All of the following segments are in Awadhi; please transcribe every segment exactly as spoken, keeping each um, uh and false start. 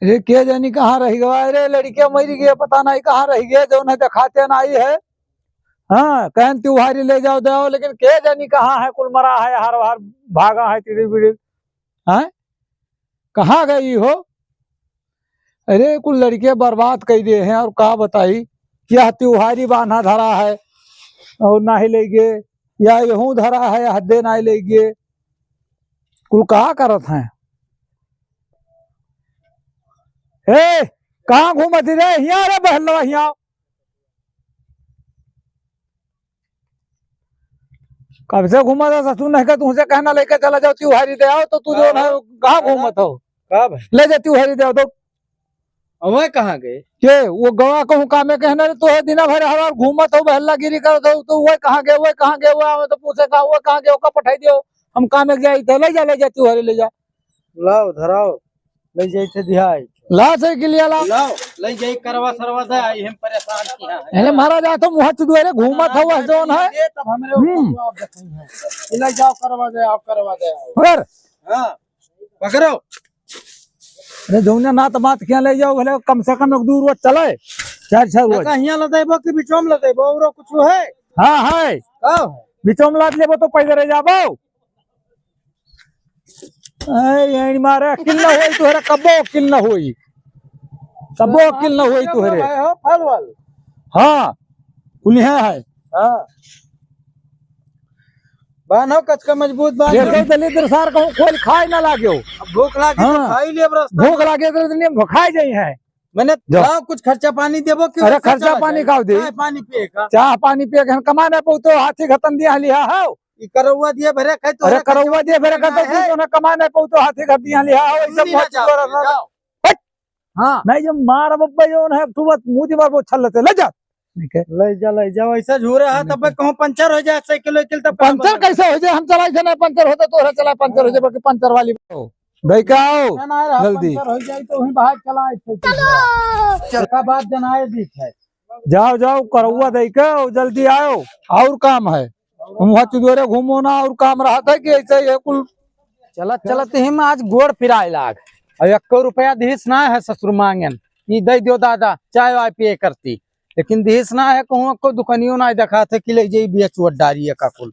अरे के जानी कहाँ रहि गवा, अरे लड़िके मरि गए, पता नहीं कहाँ रहि गए, जौन है देखाते नाहीं है। हाँ, कहन त्योहारी ले जाओ, दे आओ, लेकिन के जानी कहाँ है, कुल मरा है, हर हर भागा है, तिड़ी बिड़ी। हाँ, कहाँ गई हो? अरे कुल लड़िके बर्बाद कइ दिए हैं, और का बताई, यह त्योहारी बान्हा धरा है, और नाहीं लइ गए, या यहूँ धरा है, हद्दे नाहीं लइ गए, कुल का करत हैं? ए, कहाँ घूमत ही रे? हियाँ रे बहलवा, हियाँ। कब से घूमत है ससुर, नहीं का तुमसे कहना लेके चला जाओ, त्योहारी दे आओ, तो तू जो है, कहाँ घूमत हो? का भाई? ले जा त्योहारी दे आओ, तो। अबे कहाँ गए? के, वो गवा कहूँ कामे कहना रे, तो है दिना भर हमार घूमत हो, बहल्लागिरी करत हो, तो वो कहाँ गए, वो कहाँ गए, वो आवे तो पूछे का, वो कहाँ गए, ओका पठाई दियो, हम कामे जाई थे, ले जा, ले जा त्योहारी, ले जा। लाओ, धराओ, ले जाई थे दिहाई। ला साइकिलिया ला। लाओ, ले जाई, करवा सरवा दे आई, हम परेशान किया है। अरे महाराज, आ तो मुँह चुदुआरे घूमत हवा जौन है। ये तब हमरे ऊपर हम्म। तो आप देखेंगे। ले जाओ, करवा दे, आप करवा दे आओ। पकड़। हाँ, पकड़ो। अरे जौने नात मात किया ले जाओ, भले कम से कम एक दू रोज चले, चार छह रोज। अच्छा, हियाँ ले देबो कि बिचोम ले देबो, औरो कुछ है? हाँ, है। का है? बिचोम लाद लेबो तो पैदल रह जाबो। ए, यही मारे अकिल न होई तोहरा, कबो अकिल न होई, कबो अकिल न होई तोहरे। भाई हो, फल वल। हाँ, कुलिहा है। हाँ। बान्हो कचका मजबूत बान्हो। देखो दलिद्र सार कहूँ खोल खाए ना लाग्यो। अब भूख लागे तो हाँ। खाई ले अब रास्ता भूख में। लागे तो दिन में खाए जाई है। मैंने जाओ। लाओ कुछ खर्चा पानी देबो कि अरे वैसे खर्चा चला पानी जाए? का दे? चाय पानी पिए का? चाह पानी पिए के हम कमा ना पउतो, हाथी खतन दिया लिहा हो। ई करौआ दिए भरे खाए तो अरे करौआ दिए भरे खाए तो है। तू ना कमा ना पउतो, हाथी खतन दिया लिहा हो, ई सब नहीं ना मत जाओ, करो ना। जाओ। हट। हाँ। नहीं जो मार बब्बा जो है, तू बात मुंह दी मार वो छल लेते, ले जा। ठीक है। ले जा, ले जा, ऐसा झूरा है, तब कहूँ पंचर हो जाए साइकिल वाइकिल, तब पंचर कैसे हो जाए? हम चलाई थे ना, पंचर होता तो चला, पंचर हो जाए, बाकी पंचर वाली। दे के आओ, ना, ना, रहा, जल्दी। पंचर हो जाए तो वहीं बाहर चला आए थे। चल। एका बात जनाए दी है। जाओ, जाओ, करौआ दे के आओ, जल्दी आओ, और काम है। हम वहाँ चुदोरे घूमो ना, और काम रहत है कि ऐसे ही है कुल। चलत, चलत ही में आज गोड़ पिराए लाग। और एको रुपया दिहिस ना है ससुर मांगन, ई दे दियो दादा, चाय वाय पिए करती। लेकिन दिहिस ना है, कहूँ को दुकानियों ना देखात है कि ले जाई बेच वोट डारी है का कुल।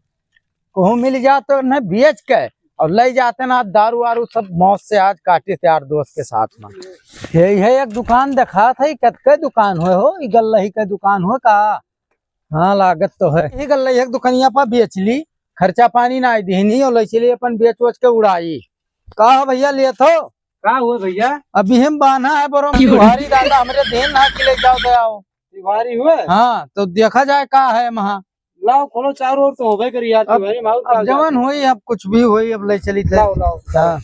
कहूँ मिल जात तो न बेच के और ले जाते ना दारू वारू सब मौज से आज काटे थे यार दोस्त के साथ में। यही है एक दुकान देखात है, कतके दुकान होए हो, ई गल्लही के दुकान हो का? हाँ, लागत तो है। यही गल्लही एक दुकानिया पर बेच ली, खर्चा पानी ना दिहनी और ले चली अपन बेच वोच के उड़ाई। का हो भैया, लेत हो? का हुआ भैया? अभी हम बान्हा है बरो, त्योहारी दादा हमरे देन ना के ले जाओ दे आओ। त्योहारी हुए? हाँ, तो देखा जाए का है वहाँ। लाओ, खोलो, चारों ओर तो होबे करी यार, अब, त्योहारी माहौल अब का जवन जाए। होई, अब कुछ भी होई, अब ले चली थे। लाओ, लाओ। हाँ।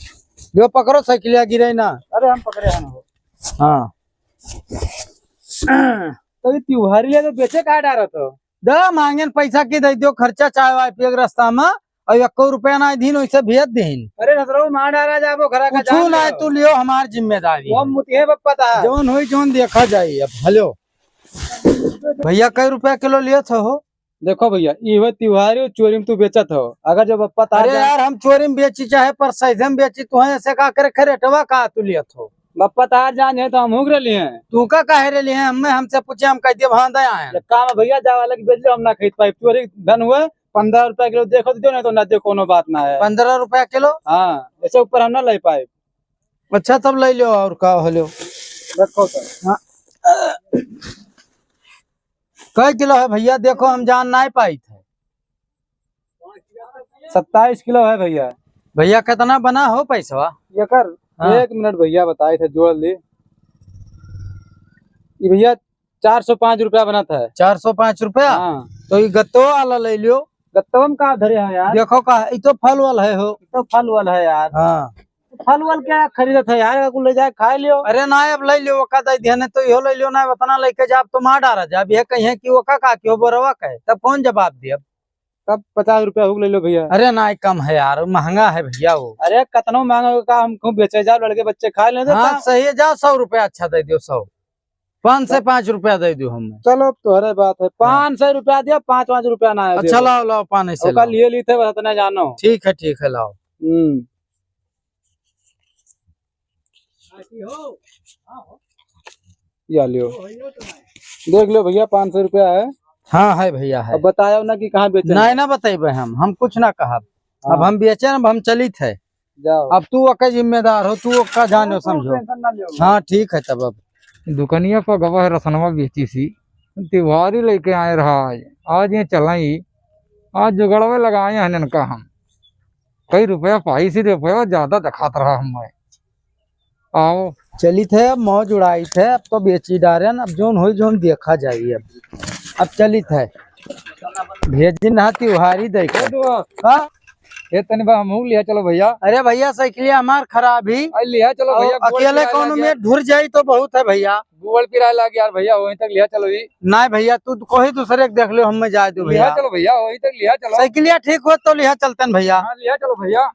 जो पकड़ो साइकिलिया गिरे ना। अरे हम पकड़े हैं हो। हाँ। तो ये त्योहारी ले तो बेचे का डारत हो? द मांगेन पैसा की दे दियो, खर्चा चाय वाय पिए के रास्ता में, और एको रुपया ना दीन, वैसे भेज दीन। अरे ससुरो, मार डारा जाबो, घरा का कुछ जान ना, लो। तू लियो हमार जिम्मेदारी। वो मुतिहे बप्पा ता। जौन होई, जौन देखा जाई अब। हेलो। भैया, कै रुपया किलो लियत हो? देखो भैया, ई हुए त्योहारी और चोरी में तू बेचत हो। अगर जो बप्पा ता अरे जा- यार, हम चोरी में बेची चाहे पर सही में बेची, तू है ऐसे का करे, खरे रेटवा का तू लियत हो? बप्पा तार जान है तो हम हुक रहली हैं। तू का काहे रहली हैं? हमें, हमसे पूछे, हम कह दिए, हाँ, दे आए हैं। एक काम है भैया, जा वाला के बेच लो, हम ना खरीद पाए। चोरी धन हुए, पन्द्रह रुपया किलो देखो तो दो, नहीं तो ना दे, कोनो बात ना है। पन्द्रह रुपया किलो? हाँ, ऐसे ऊपर हम ना ले पाए। अच्छा, तब ले लो, और का हो लो। रखो सर। हाँ। कै किलो है भैया? देखो, हम जान नाहीं पाइत है। सत्ताईस किलो है भैया। भैया, कितना बना हो पैसवा? एकर हाँ। एक मिनट भैया, बताइत है, जोड़ ली। ई भैया, चार सौ पाँच रुपया बनत है। चार सौ पाँच रुपया? हाँ। तो ई गत्तो वाला ले लियो। गत्तो में का धरे है यार? देखो का, ई तो फल वाला है हो। ई तो फल वाला है यार। हाँ। फल वल क्या खरीदत है यार, कुल ले जाए खाए लियो। अरे ना, अब ले लियो, ओका दे दिया, नहीं तो इहो ले लियो ना, उतना लेके जाब तो मार डारा जाब। ये कहिए कि ओका का कियो बोरवा का है, तब कौन जवाब दे अब? तब पचास रुपया हुक ले लो भैया। अरे ना, कम है यार, महंगा है भैया वो। अरे कतनो महंगा हो का, हम खूब बेचे जाओ, लड़के बच्चे खा लेते हाँ, का? सही है, जाओ सौ रुपया अच्छा दे दियो, सौ। पाँच से पाँच रुपया दे दियो हमें। चलो, अब तोहरे बात है, हाँ। पाँच सौ रुपया दिया, पाँच, पाँच रुपया ना है, अच्छा, देखो। लाओ, लाओ, पाँच सौ ओका लाओ। लिए ली थे, बस इतना जानो। ठीक है, ठीक है, लाओ। हम्म। या लियो, देख लो भैया, पाँच सौ रुपया है। हाँ है भैया, है। अब बतायो ना कि कहाँ बेचे। नहीं ना बतइबे हम, हम कुछ ना कहब। अब हाँ। हम बेचे, अब हम चलित है। जाओ। अब तू ओके जिम्मेदार हो, तू ओका जानो तू समझो। Tension ना लियो। हाँ, ठीक है तब। अब दुकनिया पर गवा है रसनवा बेची सी, तिवारी लेके आए रहा आज। आज ये चलाई, आज जुगड़वे लगाए हैं इनका हम। कई रुपया पाई सी, रुपया ज्यादा दिखात रहा हमें। आओ। चलित है, अब मौज उड़ाइत है, अब तो बेची डारेन, अब जौन होई जौन देखा जाई। अब, अब चलित है, भेजिन ना तिवारी देखे। ए दुआ। हाँ? ए तनी बा हमहू लिया चलो भैया। अरे भैया, साइकिलिया हमार खराब ही। अरे लिया चलो और भैया, गोड़ अकेले पिराए कौनो लाग में यार। ढुर जाई तो बहुत है भैया। गोड़ पिराए लाग यार भैया, वहीं तक लिया चलो ही। नहीं भैया, तू कोई दूसरे के देख लो, हमें जाए दो लिया भैया। चलो भैया, वहीं तक लिया चलो। साइकिलिया ठीक हो तो लिया चलतन भैया। हाँ, लिया चलो भैया।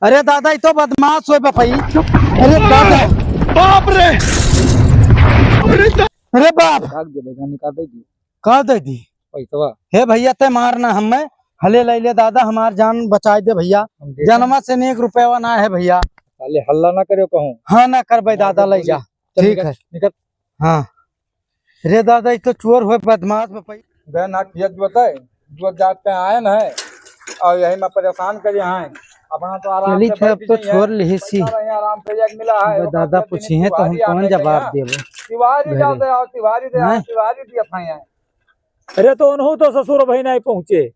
अरे दादा, ई तो बदमाश होय बा भाई। अरे दादा। बाप रे। अरे दा-, अरे बाप। भाग दे भैया, निकाल दे दी। का दे दी? पैसवा। हे भैया, ते मार ना हमें, हले ले ले दादा, हमार जान बचाए दे भैया। हम देखा। जनवा से नेक रुपया ना है भैया। साले हल्ला ना करियो कहूँ। हाँ, ना करबे दादा, ले जा। चल ठीक निकल, है। निकल। हाँ। रे दादा, ई तो चोर होय, बदमाश बा भाई। गए ना खेत जोते, जोत जात पे आए न है, और यही में परेशान करे हैं। अपना तो आराम चलित से है, अब बैठ तो गई है, छोड़ लिही सी। बैठा रहे हैं आराम से, एक मिला है, बे ओकर दादा खेत में पूछी है तो हम तिवारी कौन आने जवाब गया। देबो? तिवारी घरे। जाते आओ, तिवारी दे आओ, नहीं। तिवारी दिया था यहाँ। अरे तो उन्हों तो ससुर भाई नहीं पहुँचे।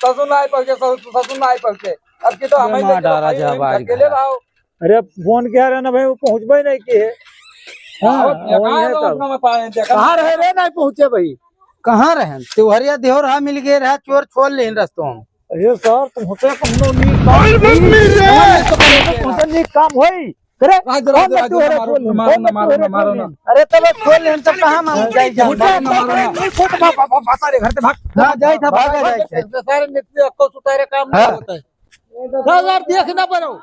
ससुर ना आए पहुँचे, ससुर, ससुर ना आए पहुँचे। अब की तो ये हमें मार लेके डारा भाई जा वहीं बाहर अकेले घर। रहो। अरे फोन किया रहे ना भाई, वो पहुँचबे नहीं किए। हाँ, आओ, वही कहाँ है लोग तो। ना में पाए, देखा। कहाँ रहे रे, नहीं पहुँचे भाई। कहाँ रहे? तिवहरिया देहो रहा, मिल गए रहा, चोर छोड़ लेन रस्तों हम। अरे सर, तुमसे कौनो नीक काम अरे बस नहीं। मिल रहे। तुमसे नीक काम होई। करे? राज, राज, कौन राज, बच्चू है? मारो, बोल, मारो, कौन बच्चू मारो, है? मारो, बोल। मारो। अरे तब खोल लेन, तब कहाँ हम जाई जा? मुझे मारो, मारो। नहीं, नहीं, छोड़, बा-, बा-, बा-, बसा रे, घर से भाग। हाँ, जाई था, भागा जाई था। सारे मित्र अक्को सुतारे काम हाँ। नहीं होता है। राज, यार, देख ना पड़ो।